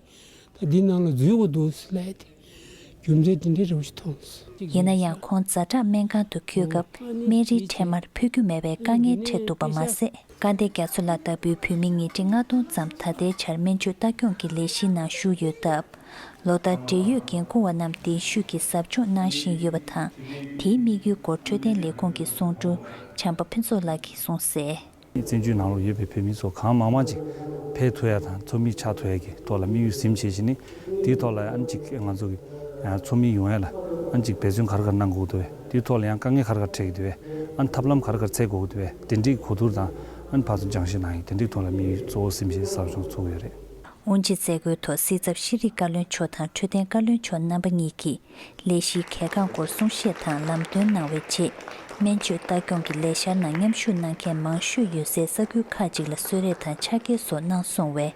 ད་འདི་ནང་ལ་འཛུལ་དགོས་འདུག་ལབ་ཡ་དེ་རྒྱུ་མཚན་འདི་འདྲ་རེ་བ་ཞིག་མཐོང་སོང་། ཡིན་ན་ཡང་ཁོང་ཛ་དྲག་སྨན་ཁང་དུ་འཁྱོལ་སྐབས་སྨན་རིན་འཕྲལ་མར་ཕུལ་རྒྱུ་མེད་པའི་དཀའ་ངལ་འཕྲད་འདུག་པ་མ་ཟད། དཀར་ལྡན་རྒྱ་མཚོ་ལགས་ལྟ་བུའི་བོད་མི་ཉིས་ཁྲི་ལྔ་སྟོང་ཙམ་ད་ལྟའི་ཆར་སྨན་བཅོས་ལྟ་སྐྱོང་གི་ལས་གཞིའི་ནང་ཞུགས་ཡོད་སྟབས། ལོ་ལྟར་འབྲེལ་ཡོད་འགན་འཁུར་བ་རྣམས་གདན་ཞུས་ཀྱིས་ཟབ་སྦྱོང་གནང་བཞིན་ཡོད་པ་དང་། དེའི་དམིགས་ཡུལ་སྐོར་འཕྲོད་བསྟེན་ལས་ཁུངས་ཀྱི་གསུང་སྒྲོག་བྱམས་པ་ཕུན་ཚོགས་ལགས་ཀྱིས་གསུངས་གསལ། བཙན་བྱོལ་ནང་ལོགས་ཡོད་པའི་བོད་མི་ཚོ་གང་མང་མང་ཅིག་ཕེབས་ཐུབ་ཡ་དང་ཚོགས་མི་ཆགས་ཐུབ་ཡ་གི་ཐོག་ལ་དམིགས་ཡུལ་ཟིན་བྱས་བྱས་ནས། དེའི་ཐོག་ལ་ཨ་ནི་ཅིག་ང་ཚོ་གི་ཚོགས་མི་ཡོང་ཡ་ལ་ཨ་ནི་ཅིག་འབད་བརྩོན་ག་རེ་ག་རེ་གནང་དགོས་འདུག་བས། དེའི་ཐོག་ལ་ཡང་དཀའ་ངལ་ག་རེ་ག་རེ་འཕྲད་ཀྱི་འདུག་བས། ཨ་ནི་ཐབས་ལམ་ག་རེ་ག་རེ་འཚོལ་དགོས་འདུག་བས། དེ་འདྲའི་གོ་བསྡུར་དང་ཨ་ནི་ཕར་ཚུར་སྦྱང་བཤད་གནང་ཡིན། དེ་འདྲའི་ཐོག་ལ་དམིགས་ཡུལ་གཙོ་བོ་ཟིན་བྱས་ཟབ་སྦྱོང་ཚོགས་ཡོད་རེད། དབུ་འབྱེད་མཛད་སྒོའི་ཐོག་སྲིད་ཚབ་ཤེས་རིག་བཀའ་བློན་མཆོག་དང་འཕྲོད་བསྟེན་བཀའ་བློན་མཆོག་རྣམ་པ་གཉིས་ཀྱིས་ལས་གཞིའི་གལ་འགངས་སྐོར་གསུང་བཤད་དང་ལམ་སྟོན་གནང་བའི་རྗེས། སྨན་བཅོས་ལྟ་སྐྱོང་གི་ལས་འཆར་ནང་མཉམ་ཞུགས་གནང་མཁན་མང་ཤོས་ཡོད་སའི་ས་ཁུལ་ཁག་ཅིག་ལ་གསོལ་རས་དང་ཕྱག་འཁྱེར་སོགས་གནང་སོང་བས།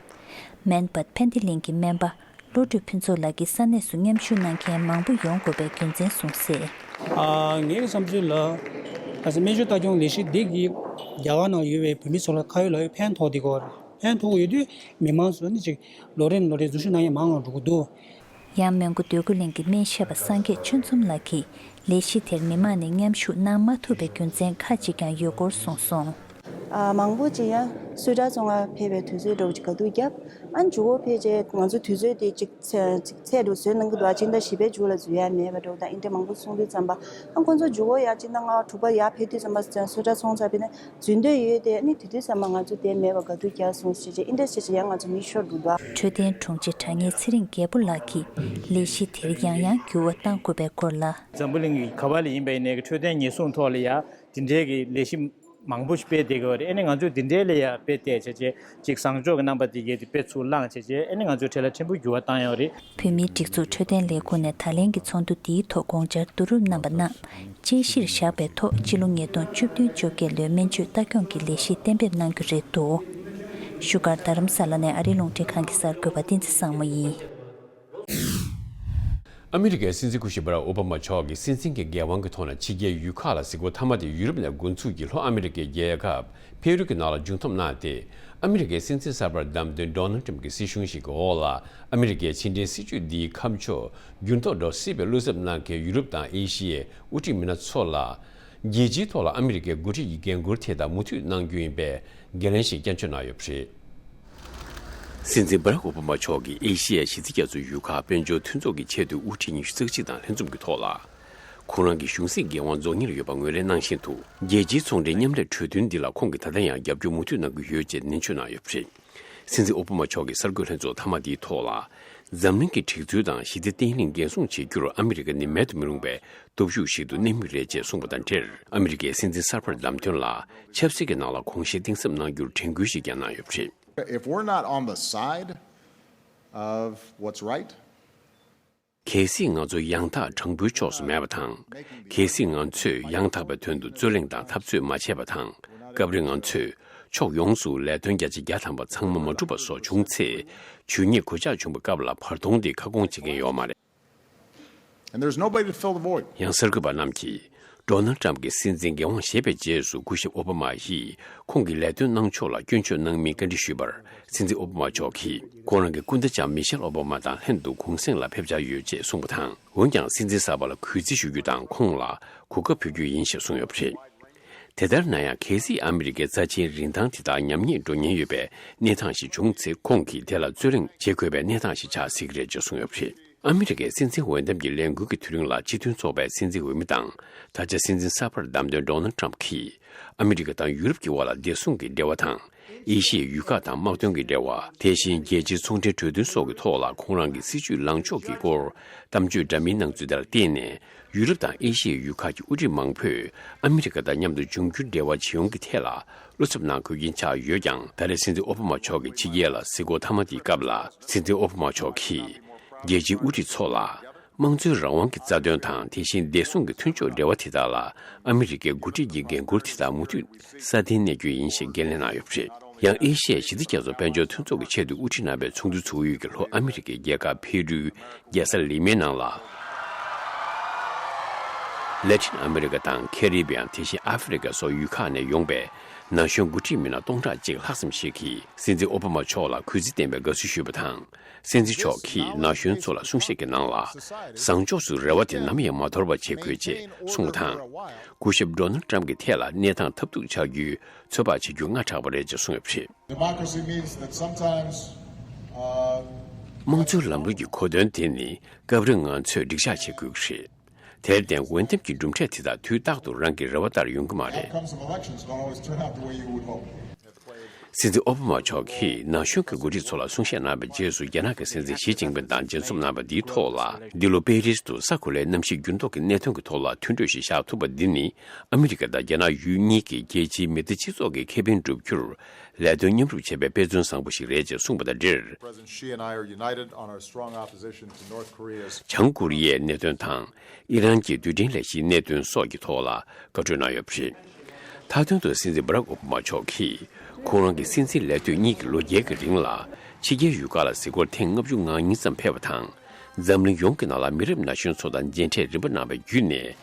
སྨན་པ་ཕན་བདེ་གླིང་གི་སྨན་པ་བློ་གྲོས་ཕུན་ཚོགས་ལགས་ཀྱིས་ས་གནས་སུ་མཉམ་ཞུགས་གནང་མཁན་མང་པོ་ཡོང་དགོས་པའི་རྒྱུ་མཚན་གསུངས་གསལ། ཨ། ངའི་བསམ་ཚུལ་ལ། ཨ་ཙི་སྨན་བཅོས་ལྟ་སྐྱོང་ལས་གཞི་འདི་གིས་རྒྱ་གར་ནང་ཡོད་པའི་བོད་མི་ཚོ་ལ་ཁ་ཡོད་ལག་ཡོད་ཕན་ཐོགས་བསྡད་ཀྱི་ཡོད་རེད། ཕན་ཐོགས་ཡོད་དུས་མི་མང་ཚོ་ནི་ཅིག་ལོ་རེ་ནས་ལོ་རེ་འཛུལ་ཞུགས་གནང་མཁན་མང་རུ་འགྲོ་གི་འདུག། ཡང་མོན་གྷོ་འདོད་རྒུ་གླིང་གི་སྨན་ཞབས་པ་སངས་རྒྱས་ཆོས་འཛོམས་ལགས་ཀྱིས་ལས་གཞི་དེར་མི་མང་ནས་མཉམ་ཞུགས་གནང་མ་ཐུབ་པའི་རྒྱུ་མཚན་ཁག་ཅིག་ཀྱང་ཡོད་སྐོར་གསུངས་སོང་། ཨ། མང་པོ་ཅིག་ཡང་སུ་ཊར་ཚོང་ཁང་ཕེབས་པའི་དུས་ཚོད་འདྲ་བོ་ཅིག་ག་དུས་བརྒྱབ། ཨ་ནི་མཇུག་གུ་ཕེབས་རྗེས་ང་ཚོ་དུས་ཚོད་དེ་ཅིག་ཚད་ཅིག་ཚད་འདྲ་བོ་བཟོས་གནང་གི་འདུག་ཨ། སྤྱི་ཟླ་བཞི་པའི་མཇུག་ལ་འཛུལ་ཡ་མེད་པ་འདྲ་བོ་དང་། ཨིན་དྲ་མང་པོ་གསུང་དུས་ཙམ་པ། ཨ། ཁོང་ཚོ་མཇུག་གུ་ཡང་སྤྱི་ཟླ་ལྔ་པ་དྲུག་པ་ཡར་ཕེབས་དུས་ཙམ་པ་སུ་ཊར་ཚོང་ཚར་བས་ནས་འཛུལ་འདོད་ཡོད་དེ། ཨ་ནི་དེ་དུས་ཙམ་པ་ང་ཚོ་དེ་མེད་པ་ག་དུས་བརྒྱབ་སོང་ཟེར་བྱས་ཨིན་དྲ་ཞེས་བྱས་ཡང་ང་ཚོ་མིག་ཤོར་འདུག་ད། འཕྲོད་བསྟེན་དྲུང་ཆེ་དྲ་བརྙན་ཚེ་རིང་རྒྱལ་པོ་ལགས་ཀྱིས་ལས་གཞི་དེར་ཡང་ཡང་འགྱུར་བ་གཏང་དགོས་པའི་སྐོར་ལ། འཛམ་བུ་གླིང་གི་ག་བ་ལ་ཡིན་པ་ཡིན་ནའི་འཕྲོད་བསྟེན་ཉེན་སྲུང་ཐོག་ལ་ཡ་དེ་འདྲའི་གི་ལས་གཞི་མང་པོ་ཞིག་སྤེལ་བསྡད་ཀྱི་ཡོད་རེད། ཨ་ནི་ང་ཚོས་དེ་འདྲའི་ལ་ཡ་དཔེ་བལྟས་བྱས་བྱས་ཅིག་བཟང་ཕྱོགས་ཀྱི་རྣམ་པ་དེ་གས་དེ་དཔེ་ཚུར་བླངས་བྱས་བྱས། ཨ་ནི་ང་ཚོའི་འཕྲལ་ལ་ཕྲན་བུ་འགྱུར་བ་བཏང་ཡོད་རེད། བོད་མིའི་སྒྲིག་འཛུགས་འཕྲོད་བསྟེན་ལས་ཁུངས་ནས་ད་ལན་གྱི་ཚོགས་འདུ་འདིའི་ཐོག་དགོངས་འཆར་བསྡུ་རུབ་གནང་པ་རྣམས་དཔྱད་གཞིར་བཞག་པའི་ཐོག་སྤྱི་ལོ་ཉིས་སྟོང་བཅུ་བདུན་བཅོ་བརྒྱད་ལོའི་སྨན་བཅོས་ལྟ་སྐྱོང་གི་ལས་གཞི་གཏན་འབེབས་གནང་རྒྱུ་རེད་འདུག་བཞུགས་སྒར་རྡ་རམ་ས་ལ་ནས་ཨ་རིའི་རླུང་འཕྲིན་ཁང་གི་གསར་འགོད་པ་བསྟན་འཛིན་བཟང་མོ་ཡིན། ཨ་མི་རི་ཀའི་སྲིད་འཛིན་སྐུ་ཞབས་བྷ་རག་ཨོ་བྷ་མ་མཆོག་གིས་སྲིད་འཛིན་གྱི་འགན་དབང་གི་ཐོག་ནས་ཕྱི་རྒྱལ་ཡུལ་ཁག་ལ་གཟིགས་སྐོར་མཐའ་མ་དེ་ཡུ་རོབ་ནས་འགོ་འཛུགས་ཀྱིས་ལྷོ་ཨ་མི་རི་ཀའི་རྒྱལ་ཁབ་ཕེ་རུ་གྱི་ནང་ལ་མཇུག་བསྡོམས་གནང་སྟེ། ཨ་མི་རི་ཀའི་སྲིད་འཛིན་གསར་པར་བདམས་ཐོན་ཌོ་ནལ་ཊམ་གྱི་སྲིད་གཞུང་ཞིག་གི་འོག་ལ་ཨ་མི་རི་ཀའི་ཕྱི་འབྲེལ་སྲིད་ཇུས་འདིའི་ཁ་ཕྱོགས་འགྱུར་ལྡོག་འགྲོ་སྲིད་པའི་བློ་འཚབ་གནང་མཁན་ཡུ་རོབ་དང་ཨེ་ཤི་ཡའི་དབུ་ཁྲིད་མི་སྣ་ཚོ་ལ། རྒྱལ་སྤྱིའི་ཐོག་ལ་ཨ་མི་རི་ཀའི་འགོ་ཁྲིད་ཀྱི་འགན་འཁུར་དེ་དག་མུ་མཐུད་གནང་རྒྱུ་ཡིན་པའི་འགན་ལེན་ཞིག་བསྐྱར་བཅོས་གནང་ཡོད་པ་རེད། སྲིད་འཛིན་བྷ་རག་ཨོ་བྷ་མ་མཆོག་གིས་ཨེ་ཤི་ཡའི་གཞི་རྩའི་རྒྱ་མཚོའི་ཡུལ་ཁག་དཔལ་འབྱོར་མཐུན་ཚོགས་ཀྱི་ཆེས་མཐོའི་དབུ་ཁྲིད་ཉི་ཤུ་རྩ་གཅིག་དང་ལྷན་འཛོམས་ཀྱི་ཐོག་ལ། ཁོང་རང་གི་གཞུང་སྲིད་འགན་དབང་རྫོགས་ཉེར་ཡོད་པ་ངོས་ལེན་གནང་བཞིན་དུ། རྒྱལ་སྤྱིའི་ཚོང་འབྲེལ་མཉམ་ལས་གྲོས་མཐུན་འདི་ལ་ཁོང་གིས་ད་ལྟ་ཡང་རྒྱབ་སྐྱོར་མུ་མཐུད་གནང་གི་ཡོད་ཅེས་ནན་བརྗོད་གནང་ཡོད་པ་རེད། སྲིད་འཛིན་ཨོ་བྷ་མ་མཆོག་གིས་གསར་འགོད་ལྷན་ཚོགས་མཐའ་མ་འདིའི་ཐོག་ལ། འཛམ་གླིང་གི་སྒྲིག་འཛུགས་དང་ཞི་བདེ་བརྟན་ལྷིང་འགན་སྲུང་བྱེད་རྒྱུར་ཨ་མི་རི་ཀ་ནི་མེད་དུ་མི་རུང་བའི་སྟོབས་ཤུགས་ཤིག་ཏུ་གནས་མུས་རེད་ཅེས་གསུངས་པ་དང་འབྲེལ། ཨ་མི་རི་ཀའི་སྲིད་འཛིན་གསར་པར་བདམས་ཐོན་ལ་ཆབ་སྲིད་ཀྱི་ནང་ལ་དགོངས་བཞེས་གཏིང་ཟབ་གནང་རྒྱུར་དྲན་སྐུལ་ཞིག་ཀྱང་གནང་ཡོད་པ་རེད། If we're not on the side of what's right, གལ་སྲིད་ང་ཚོ་ཡང་དག་དྲང་པོའི་ཕྱོགས་སུ་མེད་པ་དང་། གལ་སྲིད་ང་ཚོས་ཡང་དག་པའི་དོན་དུ་རྩོད་གླེང་དང་འཐབ་རྩོད་མ་བྱས་པ་དང་། སྐབས་རེ་ང་ཚོས་ཕྱོགས་ཡོངས་སུ་ལས་དོན་བརྒྱ་ཆ་བརྒྱ་ཐམ་པ་ཚང་མ་མ་གྲུབ་པ་སོགས་བྱུང་ཚེ། ཇུས་ཉེས་གོད་ཆག་བྱུང་བའི་སྐབས་ལ་བར་སྟོང་དེ་ཁ་སྐོང་བྱེད་མཁན་ཡོད་མ་རེད། And there's nobody to fill the void. ཡང་གསར་འགོད་པ་རྣམས་ཀྱིས། ཌོ་ནལ་ཊམ་གྱིས་སྲིད་འཛིན་འགན་དབང་བཞེས་པའི་རྗེས་སུ་སྐུ་ཞབས་ཨོ་བྷ་མ་ཡིས་ཁོང་གི་ལས་དོན་གནང་ཕྱོགས་ལ་སྐྱོན་བརྗོད་གནང་མིན་བཀའ་འདྲི་ཞུས་པར། སྲིད་འཛིན་ཨོ་བྷ་མ་མཆོག་གིས་ཁོང་རང་གི་སྐུ་ཟླ་ལྕམ་མི་ཤེལ་ཨོ་བྷ་མ་དང་ལྷན་དུ་གུང་གསེང་ལ་ཕེབས་འཆར་ཡོད་ཅེས་གསུངས་པ་དང་། འོན་ཀྱང་སྲིད་འཛིན་གསར་པ་ལ་གུས་བརྩི་ཞུ་རྒྱུ་དང་ཁོང་ལ་གོ་སྐབས་ཕུལ་རྒྱུ་ཡིན་ཞེས་གསུངས་ཡོད་པ་རེད། དེ་ལྟར་ན་ཡང་། གལ་སྲིད་ཨ་མི་རི་ཀའི་རྩ་ཆེའི་རིན་ཐང་དེ་དག་ཉམས་ཉེས་འགྲོ་ཉེན་ཡོད་པའི་གནས་སྟངས་ཤིག་བྱུང་ཚེ། ཁོང་གིས་དེ་ལ་རྩོད་གླེང་བྱེད་དགོས་པའི་གནས་སྟངས་ཤིག་ཆགས་སྲིད་ཀྱི་རེད་ཅེས་གསུངས་ཡོད་པ་རེད། ཨ་མི་རི་ཀའི་སྲིད་འཛིན་འོས་འདེམས་ཀྱི་ལས་འགུལ་གྱི་མཐོ་རིམ་ལ་སྤྱི་མཐུན་ཚོགས་པའི་སྲིད་འཛིན་འོས་མི་དང་། ད་ཆ་སྲིད་འཛིན་གསར་པར་བདམས་ཐོན་ཌོ་ནལ་ཊམ་གྱིས། ཨ་མི་རི་ཀ་དང་ཡུ་རོབ་ཀྱི་དབར་ལ་བདེ་སྲུང་གི་འབྲེལ་བ་དང་། ཨེ་ཤི་ཡའི་ཡུལ་ཁག་དང་དམག་དོན་གྱི་འབྲེལ་བ། དེ་བཞིན་རྒྱལ་སྤྱིའི་ཚོང་འབྲེལ་གྲོས་མཐུན་སོགས་ཀྱི་ཐོག་ལ་ཁོང་རང་གི་སྲིད་བྱུས་ལངས་ཕྱོགས་ཀྱི་སྐོར་གཏམ་བརྗོད་འདྲ་མིན་གནང་ཚུལ་དེ་ལ་བརྟེན་ནས། ཡུ་རོབ་དང་ཨེ་ཤི་ཡའི་ཡུལ་ཁག་གི་དབུ་ཁྲིད་མང་པོས་ཨ་མི་རི་ཀ་དང་མཉམ་དུ་འབྱུང་འགྱུར་འབྲེལ་བ་བྱེད་ཡོང་གི་ཐད་ལ་བློ་འཚབ་གནང་དགོས་ཀྱིན་ཆགས་ཡོད་ཀྱང་། ད་རེས་སྲིད་འཛིན་ཨོ་བྷ་མ་མཆོག་གིས་ཕྱི་རྒྱལ་ལ་གཟིགས་སྐོར་མཐའ་མ་དེའི་སྐབས་ལ། སྲིད་འཛིན་ཨོ་བྷ་མ་མཆོག་གིས་རྒྱལ་སྤྱིའི་དབུ་ཁྲིད་ཚོ་ལ། དམངས་གཙོའི་རང་དབང་གི་རྩ་དོན་དང་། དེ་བཞིན་བདེ་སྲུང་གི་མཐུན་ཕྱོགས་འབྲེལ་བ་དེ་དག་ལ་ཨ་མི་རི་ཀའི་འགོ་ཁྲིད་ཀྱི་འགན་འཁུར་དེ་དག་མུ་མཐུད་སྲ་བརྟན་གནས་རྒྱུ་ཡིན་ཞེས་འགན་ལེན་གནང་ཡོད་པ་རེད། ཡང་ཨེ་ཤི་ཡའི་ཞི་བདེ་རྒྱ་མཚོ་དཔལ་འབྱོར་མཐུན་ཚོགས་ཀྱི་ཆེས་མཐོའི་དབུ་ཁྲིད་རྣམ་པའི་ཚོགས་འདུ་ཚོགས་ཡུལ་གྱི་ལྷོ་ཨ་མི་རི་ཀའི་རྒྱལ་ཁབ་ཕེ་རུའི་རྒྱལ་ས་ལི་མའི་ནང་ལ། ལེ་ཊིན་ཨ་མི་རི་ཀ་དང་ཁེ་རི་བི་ཡན། དེ་བཞིན་ཨ་ཧྥེ་རི་ཀ་སོགས་ཡུལ་ཁག་ནས་ཡོང་པའི་ན་གཞོན་འགོ་ཁྲིད་མི་སྣ་སྟོང་ཕྲག་གཅིག་ལྷག་ཙམ་ཞིག་གིས་སྲིད་འཛིན་ཨོ་བྷ་མ་མཆོག་ལ་གུས་བརྩི་བསྟན་པའི་དགའ་བསུ་ཞུས་པ་དང་། སྲིད་འཛིན་མཆོག་གིས་ན་གཞོན་ཚོ་ལ་གསུང་བཤད་ཀྱི་ནང་ལ། བཟང་ཕྱོགས་སུ་རེ་བ་དེ་ནམ་ཡང་མ་དོར་བ་བྱེད་དགོས་ཅེས་གསུངས་པ་དང་། སྐུ་ཞབས་ཌོ་ནལ་ཊམ་གྱི་ཐད་ལ་གནས་སྟངས་ཐབས་སྡུག་ཆགས་རྒྱུའི་ཚོད་དཔག་བྱེད་རྒྱུ་སྔ་དྲགས་པ་རེད་ཅེས་གསུངས་ཡོད་པ་རེད། Democracy means that sometimes, uh, དམངས་གཙོའི་ལམ་ལུགས་ཀྱི་གོ་དོན་དེ་ནི་སྐབས་རེ་ང་ཚོས་འགྲིག་ཆགས་བྱེད་དགོས་ཀྱི་རེད། དེར་བརྟེན། འོས་འདེམས་ཀྱི་གྲུབ་འབྲས་དེ་དག་དུས་རྟག་ཏུ་རང་གི་རེ་བ་ལྟར་ཡོང་གི་མ་རེད། Outcomes of elections don't always turn out the way you would hope. སྲིད་འཛིན་ཨོ་བྷ་མ་མཆོག་གིས་ན་གཞོན་གྱི་འགོ་ཁྲིད་ཚོ་ལ་གསུང་བཤད་གནང་བའི་རྗེས་སུ། རྒྱ་ནག་གི་སྲིད་འཛིན་ཞི་ཅིན་ཕིང་དང་མཇལ་འཛོམས་གནང་བ་འདིའི་ཐོག་ལ། འདི་ལོ་པེ་རིས་དུ་ས་གོ་ལའི་གནམ་གཤིས་འགྱུར་ལྡོག་གི་གནད་དོན་གྱི་ཐོག་ལ་མཐུན་གྲོས་ཤིག་བཞག་ཐུབ་པ་འདི་ནི། ཨ་མི་རི་ཀ་དང་རྒྱ་ནག་ཡུལ་གཉིས་ཀྱིས་རྒྱལ་སྤྱིའི་མི་སྡེ་སྤྱི་ཚོགས་ཀྱི་ཁེ་ཕན་བསྒྲུབ་རྒྱུར་ལས་དོན་མཉམ་རུབ་བྱས་པའི་དཔེ་མཚོན་བཟང་པོ་ཞིག་རེད་ཅེས་གསུངས་པ་དང་འབྲེལ། President Xi and I are united on our strong opposition to North Korea's བྱང་ཀོ་རི་ཡའི་གནད་དོན་དང་། ཨི་རན་གྱི་རྡུལ་ཕྲན་ལས་གཞིའི་གནད་དོན་སོགས་ཀྱི་ཐོག་ལ་བཀའ་གྲོས་གནང་ཡོད་པ་རེད། མཐའ་དོན་དུ། སྲིད་འཛིན་བྷ་རག་ཨོ་བྷ་མ་མཆོག་གིས་ཁོང་རང་གི་སྲིད་འཛིན་ལས་དུས་གཉིས་ཀྱི་ལོ་བརྒྱད་ཀྱི་རིང་ལ། ཕྱི་རྒྱལ་ཡུལ་ཁག་ལ་གཟིགས་སྐོར་ཐེངས་ལྔ་བཅུ་ང་གཉིས་ཙམ་ཕེབས་པ་དང་། འཛམ་གླིང་ཡོངས་ཀྱི་ནང་ལ་མི་རབས་ན་གཞོན་ཚོ་དང་མཇལ་འཕྲད་རིམ་པ་གནང་བའི་བརྒྱུད་ནས།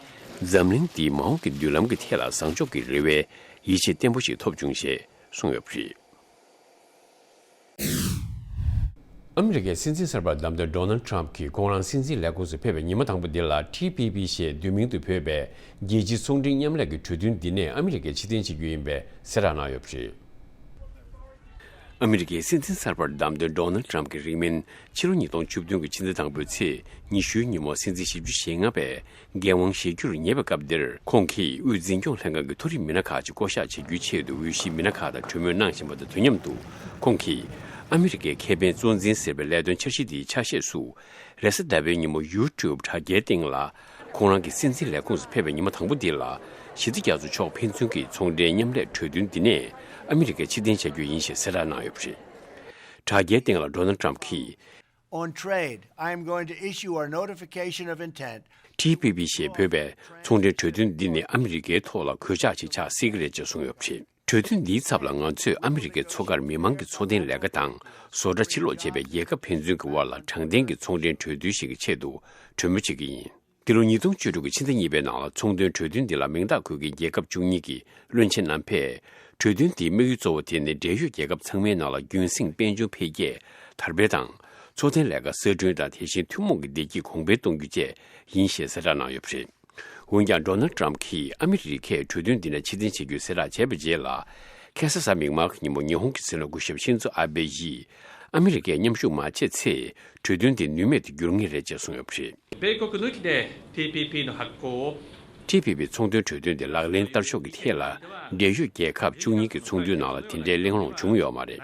འཛམ་གླིང་འདིའི་མ་འོངས་ཀྱི་མདུན་ལམ་གྱི་ཐད་ལ་བཟང་ཕྱོགས་ཀྱི་རེ་བའི་ཡིད་ཆེས་བརྟན་པོ་ཞིག་ཐོབ་བྱུང་ཞེས་གསུངས་ཡོད་པ་རེད། ཨ་མི་རི་ཀའི་སྲིད་འཛིན་གསར་པར་བདམས་ཐོན་ཌོ་ནལ་ཊམ་གྱིས་ཁོང་རང་སྲིད་འཛིན་ལས་ཁུངས་སུ་ཕེབས་པའི་ཉི་མ་དང་པོ་འདི་ལ་ཊི་པི་པི་ཞེས་བསྡུས་མིང་དུ་བོས་པའི་རྒྱལ་སྤྱིའི་ཚོང་འབྲེལ་མཉམ་ལས་ཀྱི་གྲོས་མཐུན་འདི་ནས་ཨ་མི་རི་ཀས་ཕྱིར་འཐེན་བྱེད་རྒྱུ་ཡིན་པའི་གསལ་བསྒྲགས་གནང་ཡོད་པ་རེད། ཨ་མི་རི་ཀའི་སྲིད་འཛིན་གསར་པར་བདམས་ཐོན་ཌོ་ནལ་ཊམ་གྱི་རིང་མིན་ཕྱི་ལོ་ཉིས་སྟོང་བཅུ་བདུན་གྱི་ཕྱི་ཟླ་དང་པོའི་ཚེས་ཉི་ཤུའི་ཉིན་མོ་སྲིད་འཛིན་བཞི་བཅུ་ཞེ་ལྔ་པས་འགན་དབང་བཞེས་རྒྱུར་ཉེ་བའི་སྐབས་འདིར། ཁོང་གིས་དབུས་འཛིན་སྐྱོང་ལྷན་ཁང་གི་མཐོ་རིམ་མི་སྣ་ཁག་ཅིག་བསྐོ་གཞག་བྱེད་རྒྱུའི་ཆེད་དུ་འོས་གཞིའི་མི་སྣ་ཁག་དང་གྲོས་མོལ་གནང་བཞིན་པ་དང་དུས་མཉམ་དུ། ཁོང་གིས་ཨ་མི་རི་ཀའི་ཁེ་ཕན་གཙོ་འཛིན་ཟེར་བའི་ལས་དོན་འཆར་གཞི་དེའི་ཆ་ཤས་སུ། རེས་གཟའ་ཟླ་བའི་ཉིན་མོ་ཡུ་ཊུབ་དྲ་རྒྱའི་སྟེང་ལ། ཁོང་རང་གི་སྲིད་འཛིན་ལས་ཁུངས་སུ་ཕེབས་པའི་ཉི་མ་དང་པོ་འདི་ལ། ཞི་བདེ་རྒྱ་མཚོ་ཕྱོགས་ཕན་ཚུན་གྱི་ཚོང་འབྲེལ་མཉམ་ལས་གྲོས་མཐུན་འདི་ནས་ཨ་མི་རི་ཀས་ཕྱིར་འཐེན་བྱ་རྒྱུ་ཡིན་ཞེས་གསལ་བསྒྲགས་གནང་ཡོད་པ་རེད། དྲ་རྒྱའི་སྟེང་ལ་ཌོ་ནལ་ཊམ་གྱིས། On trade, I am going to issue our notification of intent. ཊི་པི་པི་ཞེས་འབོད་པའི་ཚོང་འབྲེལ་གྲོས་མཐུན་འདི་ནི་ཨ་མི་རི་ཀའི་ཐོག་ལ་གོད་ཆག་ཅིག་ཆགས་སྲིད་ཀྱི་རེད་ཅེས་གསུངས་ཡོད་པ་རེད། གྲོས་མཐུན་འདིའི་ཚབ་ལ་ང་ཚོས་ཨ་མི་རི་ཀའི་མཚོ་ཁར་མི་མང་གི་འཚོ་རྟེན་ལས་ཀ་དང་བཟོ་གྲྭ་ཕྱིར་སློག་བྱས་པའི་རྒྱལ་ཁབ་ཕན་ཚུན་གྱི་དབར་ལ་དྲང་བདེན་གྱི་ཚོང་འབྲེལ་གྲོས་མཐུན་ཞིག་གི་ཆེད་དུ་གྲོས་མོལ་བྱེད་ཀྱི་ཡིན། འདི་ལོ་ཉིས་སྟོང་བཅུ་དྲུག་གི་ཕྱི་ཟླ་གཉིས་པའི་ནང་ལ་ཚོང་དོན་གྲོས་མཐུན་འདི་ལ་མིང་རྟགས་འཁོད་མཁན་རྒྱལ་ཁབ་བཅུ་གཉིས་ཀྱི་བློན་ཆེན་རྣམ་པས། གྲོས་མཐུན་འདིའི་དམིགས་ཡུལ་གཙོ་བོ་དེ་ནི་འབྲེལ་ཡོད་རྒྱལ་ཁབ་ཚང་མའི་ནང་ལ་རྒྱུན་སྲིང་དཔལ་འབྱོར་འཕེལ་རྒྱས་དར་སྤེལ་དང་། འཚོ་རྟེན་ལས་ཀ་གསར་སྐྲུན་དང་། དེ་བཞིན་ཐུན་མོང་གི་བདེ་སྐྱིད་གོང་འཕེལ་གཏོང་རྒྱུ་བཅས་ཡིན་ཞེས་གསལ་བསྒྲགས་གནང་ཡོད་པ་རེད། འོན་ཀྱང་ཌོ་ནལ་ཊམ་གྱིས་ཨ་མི་རི་ཀས་གྲོས་མཐུན་འདི་ནས་ཕྱིར་འཐེན་བྱེད་རྒྱུའི་གསལ་བསྒྲགས་བྱས་པའི་རྗེས་ལ། ཁ་སང་གཟའ་མིག་དམར་གྱི་ཉིན་མོ་ཉི་ཧོང་གི་སྲིད་བློན་སྐུ་ཞབས་ཤིན་ཛོ་ཨ་བྷེ་ཡིས་ཨ་མི་རི་ཀས་མཉམ་ཞུགས་མ་བྱས་ཚེ་གྲོས་མཐུན་དེ་ནུས་མེད་དུ་འགྱུར་ངེས་རེད་ཅེས་གསུངས་ཡོད་པ་རེད། 米国の動きで TPP の発行を ཊི་པི་པི་ཚོང་དོན་གྲོས་མཐུན་དེ་ལག་ལེན་བསྟར་ཕྱོགས་ཀྱི་ཐད་ལ་འབྲེལ་ཡོད་རྒྱལ་ཁབ་བཅུ་གཉིས་ཀྱི་ཚོགས་འདུའི་ནང་ལ་དེ་འདྲའི་གླེང་སློང་བྱུང་ཡོད་མ་རེད།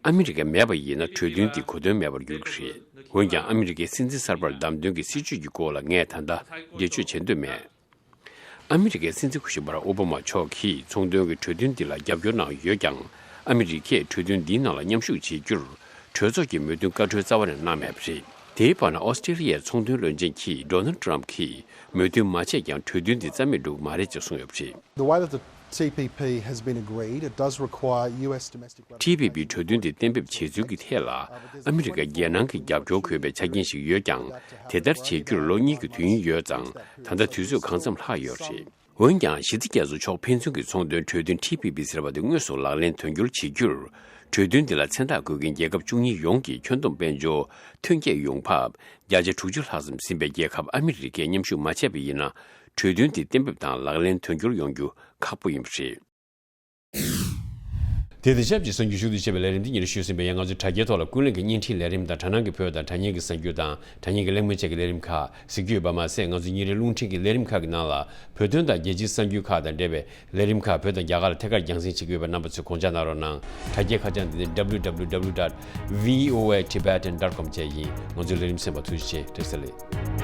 ཨ་མི་རི་ཀ་མེད་པ་ཡིན་ན་གྲོས་མཐུན་འདི་གོ་དོན་མེད་པར་འགྱུར་གྱི་རེད། འོན་ཀྱང་ཨ་མི་རི་ཀའི་སྲིད་འཛིན་གསར་པར་བདམས་ཐོན་གྱི་སྲིད་བྱུས་ཀྱི་སྐོར་ལ་ངས་ད་ལྟ་འགྲེལ་བརྗོད་བྱེད་འདོད་མེད། ཨ་མི་རི་ཀའི་སྲིད་འཛིན་སྐུ་ཞབས་བྷ་རག་ཨོ་བྷ་མ་མཆོག་གིས་ཚོང་དོན་གྱི་གྲོས་མཐུན་འདི་ལ་རྒྱབ་སྐྱོར་གནང་ཡོད་ཀྱང་། ཨ་མི་རི་ཀས་གྲོས་མཐུན་འདིའི་ནང་ལ་མཉམ་ཞུགས་བྱེད་རྒྱུར་གྲོས་ཚོགས་ཀྱིས་མོས་མཐུན་བཀའ་འཁྲོལ་རྩ་བ་ནས་གནང་མེད་པ་རེད། དེའི་བར་ན་ཨོ་སི་ཀྲི་ལི་ཡའི་ཚོང་དོན་བློན་ཆེན་གྱིས་ཌོ་ནལ་ཊམ་གྱིས་མོས་མཐུན་མ་བྱས་ཀྱང་གྲོས་མཐུན་འདི་རྩ་མེད་འགྲོ་གི་མ་རེད་ཅེས་གསུངས་ཡོད་པ་རེད། The way that the T P P has been agreed, it does require U S domestic ratification. ཊི་པི་པི་གྲོས་མཐུན་དེ་གཏན་འབེབས་བྱེད་ཚུལ་གྱི་ཐད་ལ་ཨ་མི་རི་ཀ་རྒྱལ་ནང་གི་རྒྱབ་སྐྱོར་དགོས་པའི་ཆ་རྐྱེན་ཞིག་ཡོད་ཀྱང་། དེ་ལྟར་བྱེད་རྒྱུར་ལོ་གཉིས་ཀྱི་དུས་ཡུན་ཡོད་ཙང་ད་ལྟ་དུས་ཚོད་གང་འཚམ་ལྷག་ཡོད་རེད། འོན་ཀྱང་ཞི་བདེ་རྒྱ་མཚོ་ཕྱོགས་ཕན་ཚུན་གྱི་ཚོང་དོན་གྲོས་མཐུན་ཊི་པི་པི་ཟེར་བ་དེ་དངོས་སུ་ལག་ལེན་དོན་འཁྱོལ་བྱེད་རྒྱུར། གྲོས་མཐུན་འདི་ལ་མཚན་རྟགས་འཁོད་མཁན་རྒྱལ་ཁབ་བཅུ་གཉིས་ཡོངས་ཀྱི་ཁྱོན་བསྡོམས་དཔལ་འབྱོར་ཐོན་སྐྱེད་ཡོང་འབབ་བརྒྱ་ཆ་དྲུག་ཅུ་ལྷག་ཙམ་ཟིན་པའི་རྒྱལ་ཁབ་ཨ་མི་རི་ཀས་མཉམ་ཞུགས་མ་བྱས་པ་ཡིན་ན། གྲོས་མཐུན་དེ་གཏན་འབེབས་དང་ལག་ལེན་དོན་འཁྱོལ་ཡོང་རྒྱུ་ཁག་པོ་ཡིན་པ་རེད། དེ་དང་ཆབས་ཅིག་གསར་འགྱུར་ཤུགས་ཆེ་བའི་ལས་རིམ་འདི་ཉིན་རེ་ཞུས་ཟིན་པས། ཡང་ང་ཚོའི་དྲ་རྒྱའི་ཐོག་ལ་ཀུན་གླེང་གི་བརྙན་འཕྲིན་ལས་རིམ་དང་དྲ་སྣང་གི་བོད་དང་དྲ་བརྙན་གྱི་གསར་འགྱུར་དང་། དྲ་བརྙན་གྱི་གླེང་མོལ་བཅས་ཀྱི་ལས་རིམ་ཁག་གཟིགས་རྒྱུ་ཡོད་པ་མ་ཟད། ང་ཚོའི་ཉིན་རེའི་རླུང་འཕྲིན་གྱི་ལས་རིམ་ཁག་གི་ནང་ལ་བོད་དོན་དང་རྒྱལ་སྤྱིའི་གསར་འགྱུར་ཁག་དང་འབྲེལ་བའི་ལས་རིམ་ཁག་བོད་དང་རྒྱ་གར་ལ་ཐད་ཀར་རྒྱང་སྲིང་བྱེད་ཀྱི་ཡོད་པའི་རྣམ་པ་ཚོས་དགོངས་འཇགས་གནང་རོགས་གནང་། དྲ་རྒྱའི་ཁ་བྱང་འདི་ནི་W W W dot V O A Tibetan dot com བཅས་ཡིན། ང་ཚོའི་ལས་རིམ་གསན་པར་ཐུགས་རྗེ་ཆེ། བཀྲ་ཤིས་བདེ་ལེགས།